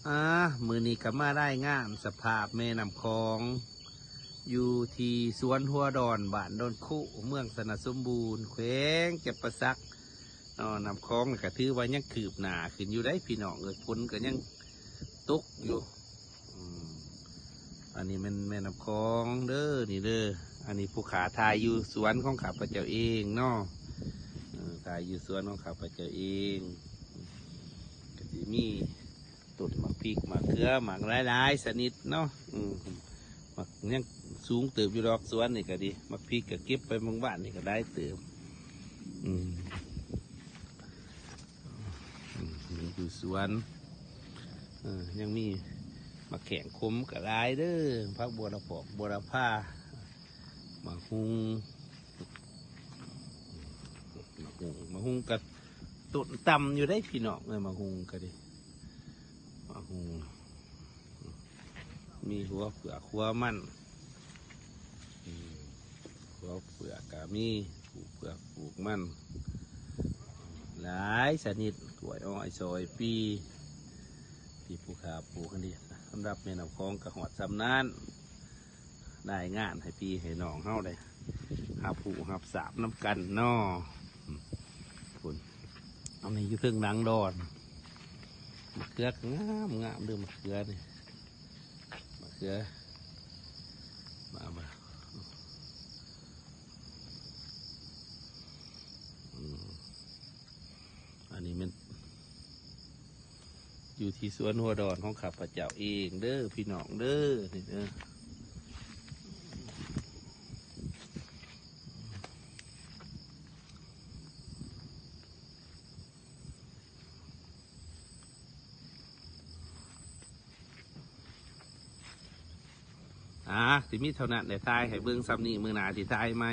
ອ່າ ມື້ນີ້ກໍມາລາຍງານສະພາບແມ່ນ້ຳຂອງ ຢູ່ທີ່ສວນຫົວດອນ ບ້ານດອນຄຸ ເມືອງຊະນະສົມບູນ ແຂວງຈຳປາສັກເນາະ. ນ້ຳຂອງນີ້ກໍຖືວ່າຍັງຄືບໜ້າຂຶ້ນຢູ່ເດ້ພີ່ນ້ອງເອີຍ, ຝົນກໍຍັງຕົກຢູ່. ອືມ ອັນນີ້ແມ່ນແມ່ນ້ຳຂອງເດີ ນີ້ເດີ. ອັນນີ້ຜູ້ຂ້າຖ່າຍຢູ່ສວນຂອງຂ້າພະເຈົ້າເອງເນາະ, ເອີ ຖ່າຍຢູ່ສວນຂອງຂ້າພະເຈົ້າເອງ. ກໍຊິມີ ຕົ້ນໝາກພິກ ໝາກເຂືອ ໝາກຫຼາຍໆຊະນິດເນາະ. ອືມ ໝາກຍັງສູງເຕີບຢູ່ດອກ ສວນນີ້ກໍດີ. ໝາກພິກກໍເກັບໄປເມື່ອວານນີ້ກໍຫຼາຍເຕີບ. ອືມ ອືມ ຢູ່ສວນ ເອີ ຍັງມີໝາກແຂ້ງຂົມກໍຫຼາຍເດີ, ຜັກບົວລະພອກບົວລະພາ, ໝາກຫຸ່ງ ໝາກຫຸ່ງ ໝາກຫຸ່ງກໍຕົ້ນຕ່ຳຢູ່ເດ້ພີ່ນ້ອງເອີຍ. ໝາກຫຸ່ງກໍດີ ໝາກຫຸ່ງ ມີຫົວເຜືອກຫົວມັນ. ອືມ ຫົວເຜືອກກໍມີ ປູກເຜືອກປູກມັນຫຼາຍຊະນິດ, ກ້ວຍອ້ອຍ ຊອຍ ປີ ທີ່ຜູ້ຂ້າປູກຫັ້ນເດ. ສຳລັບແມ່ນ້ຳຂອງກໍຮອດສ່ຳນັ້ນ. ລາຍງານໃຫ້ພີ່ໃຫ້ນ້ອງເຮົາໄດ້ຮັບຮູ້ຮັບຊາບນຳກັນເນາະ. ອືມ ພຸ້ນ ອັນນີ້ຢູ່ເທິງຫຼັງດອນ. ໝາກເຂືອກໍງາມ ງາມເດີໝາກເຂືອນີ້. ໝາກເຂືອ ມາ ມາ ອືມ ອັນນີ້ແມ່ນ ຢູ່ທີ່ສວນຫົວດອນຂອງຂ້າພະເຈົ້າເອງເດີພີ່ນ້ອງເດີ ນີ້ເດີ. ອ່າ ຊິມີເທົ່ານັ້ນແຫຼະ, ຖ່າຍໃຫ້ເບິ່ງສ່ຳນີ້, ມື້ໜ້າຊິຖ່າຍໃໝ່.